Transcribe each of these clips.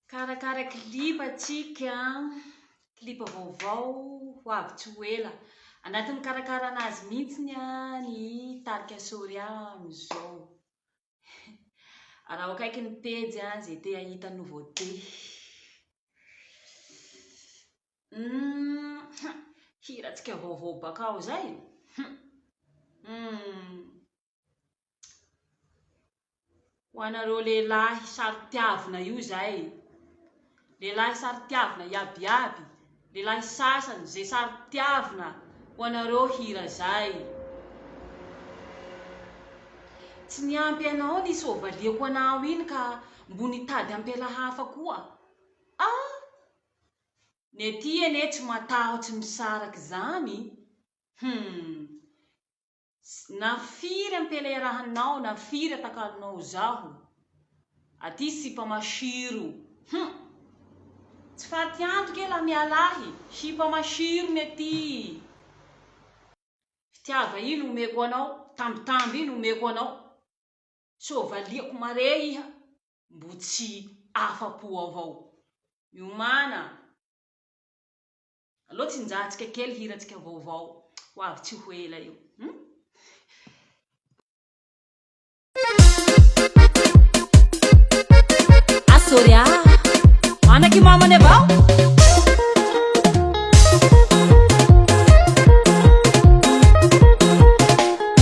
Karakara clip atsika, clip vaovao ho avy tsy ho ela. Anatin'ny karakarana azy mihitsy ny tarika Soria amin'izao. Araho akaiky ny pejy izay te hahita nouveauté. Humm hirantsika vaovao bakao izay? Humm. Ho anareo lehilahy saro-tiavina io izay. Lehilahy saro-tiavina iabiaby, lehilahy sasany izay saro-tiavina ho anareo hira izay. Tsy niampy anao ny soavaliako anao iny ka mbo nitady ampela hafa koa. Ah! Ny aty anie tsy matahotsy misaraka izany. Hum! Na firy ampela iarahanao na firy atakalonao zaho aty sipa masiro hum! Tsy faty antoka elah miala ahy sipa masiro ny aty Fitiava ino omeko anao tambitamby ino omeko anao Sao valiako mare iha mbo tsy afa-po avao Miomàna Aleo tsinjahantsika kely hirantsika vaovao ho avy tsy ho ela io hum. Asory ah! Anaky mamany avao.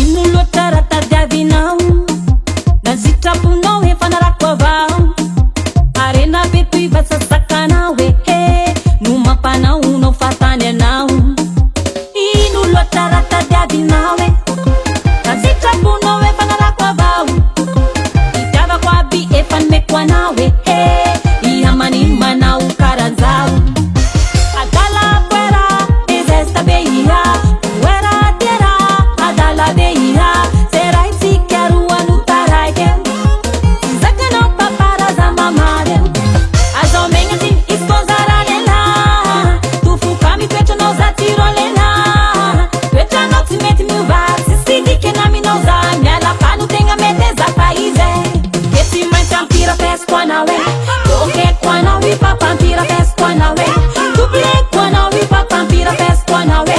Ino loatra raha tadiavinao Na ny sitraponao efa narako avao Harena be toy vasasakanao eh eh No mampanaonao fahatany anao Ino loatra raha tadiavinao eh Na ny sitraponao efa narako avao Itiavako aby efa nomeko anao eh eh Iha manino manao karan'zao Adala poera tezesta be iha Poera tera adala be iha Ze raintsika roa no taraiky eo Tsy zakanao papa raha za mamaly eo Aza omegna tsiny izy koa zara lehilahy Tofoka mitoetranao za tsy rô lehilahy Toetranao tsy mety miova Tsisy dikany aminao za Miala fa no tegna mety e za fa izy e Ke tsy maintsy ampirafesiko anao e Lokeko anao i papa ampirafesiko anao e Doubleko anao i papa ampirafesiko anao e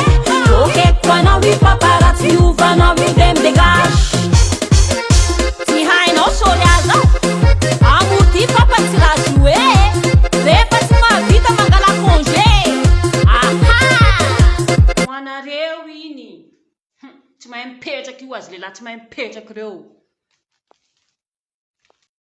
Lokeko anao i papa raha tsy miova anao io de mi-dégage Tsy hainao sôry aza Amour ty papa tsy raha jouer e Rehefa tsy mahavita mangala congé Aha! Ho anareo iny! Hum! Tsy mahay mipetraka io azy lehilahy tsy mahay mipetraka ireo.